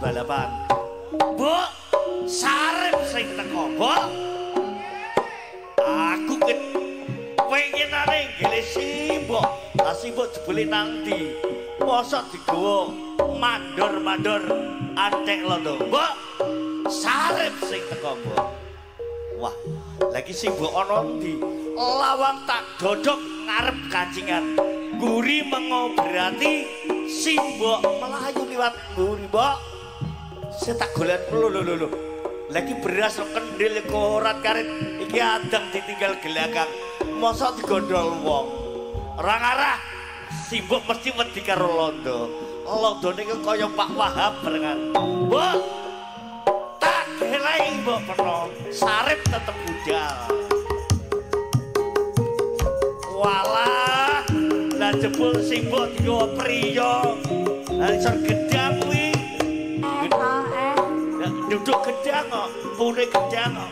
balapan. Mbok, Sarip sing teko, Mbok. Aku pengenane nggele simbok. Lah simbok jebule nang ndi? Mosok digawa mandor-mandor antek londo. Mbok, Sarip sing teko, Mbok. Wah, lagi simbok ana ndi? Lawang tak dodok ngarep kancingan. Guri mengo berarti simbok melayu liwat mburi, Mbok. Saya tak golet lho lho lho. Lagi beras kendil korat karet iki adang ditinggal gelakang. Mosok digondol wong. Ora ngarah. Simbok mesti wedi karo londo. Londone iki kaya Pak Wahab barengan. Mbok, tak gelai mbok peno. Sarip tetep budal. Walah, lah jebul simbok digawa priya. Lah isor gedang kuwi. Duduk gedang kok, pune gedang kok.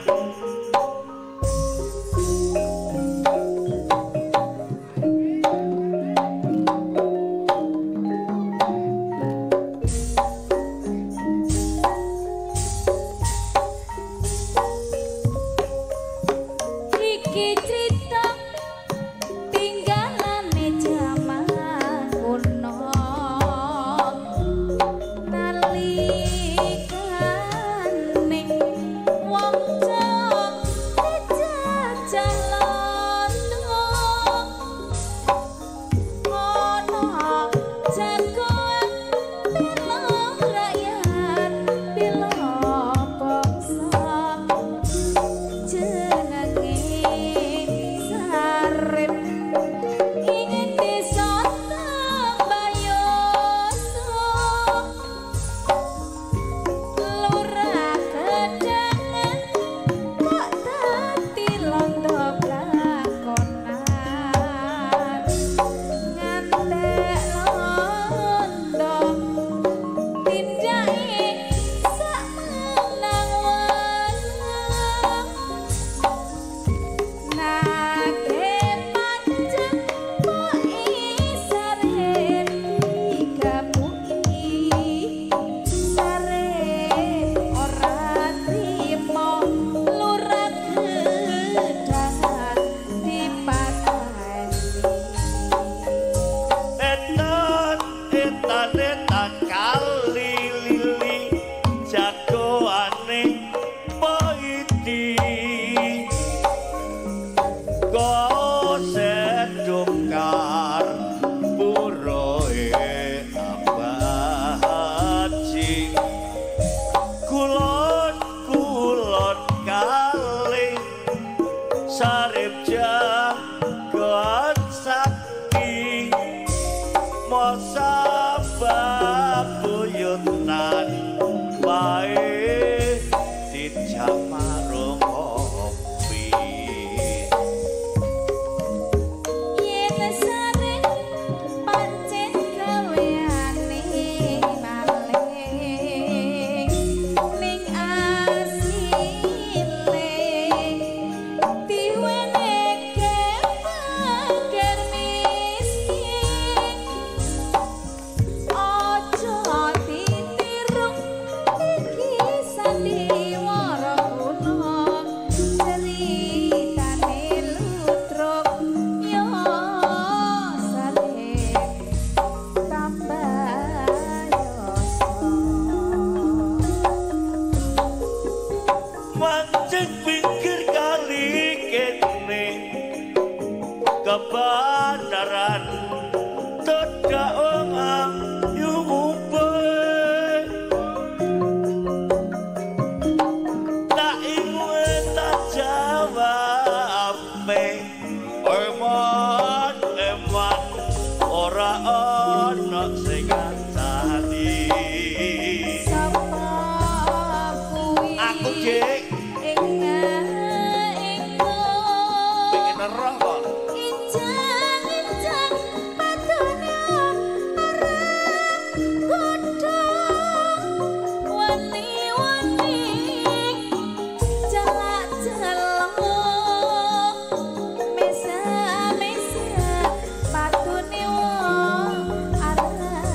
Iki crita tinggalane jaman kuno. Nalikane wong dijajah londo, ono jagoan bela rakyat, bela bangsa, jenenge Sarip ing desa Tambayoso, lurah Gedangan kok dadi londo blakonan, ngantek londo tindake sak menang-wenang. Nage pajak kok Sarip digapuki, Sarip ora trimo, lurah Gedangan dipateni. Etan etan etan kali lili jagoane poiti. Gosedokar puroe Abah Haji. Kulon kulon kali Sarip jagoan sakti. Masa buyutan bae dijak marung ngopi. Yen Sarip pancen gaweane maling, ning asile diwenehke fakir miskin. Aja ditiru iki sandiwara kuno, ceritane ludruk yo Sarip Tambayoso. Mancing pinggir kali kene kebenaran tedak wong ayu ngumpe. Tak ingue tak jawab eman eman ora ana sing ngancani. Sapa kuwi? Aku Dik Ing pengen roh kok. Injang-injang padune arep godhong, wani-wani celak-celok, mesa-mesa padune wong arep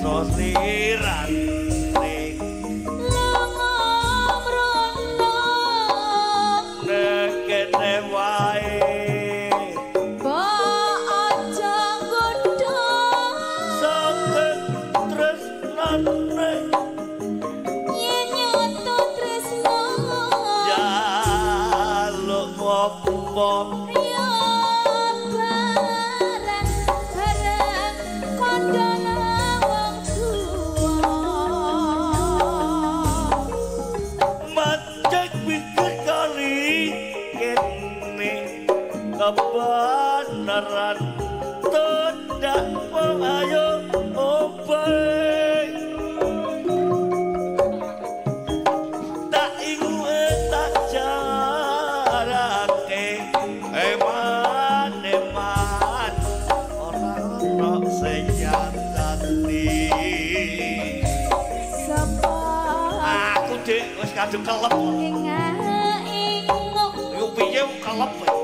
Tresno slirane Lunga mrono nekene wae. Mbok aja nggodha Saking tresnane yen nyoto tresno jaluk ngopo ya barang barang kandhane wong tuwa. Macek pikir kali kene kebenaran tidak ayo obai tak ingu tak jarake eman eman ora ono sing nyatani. Sapa Aku dik wis kadung kelep. Ing Iku piye kelep.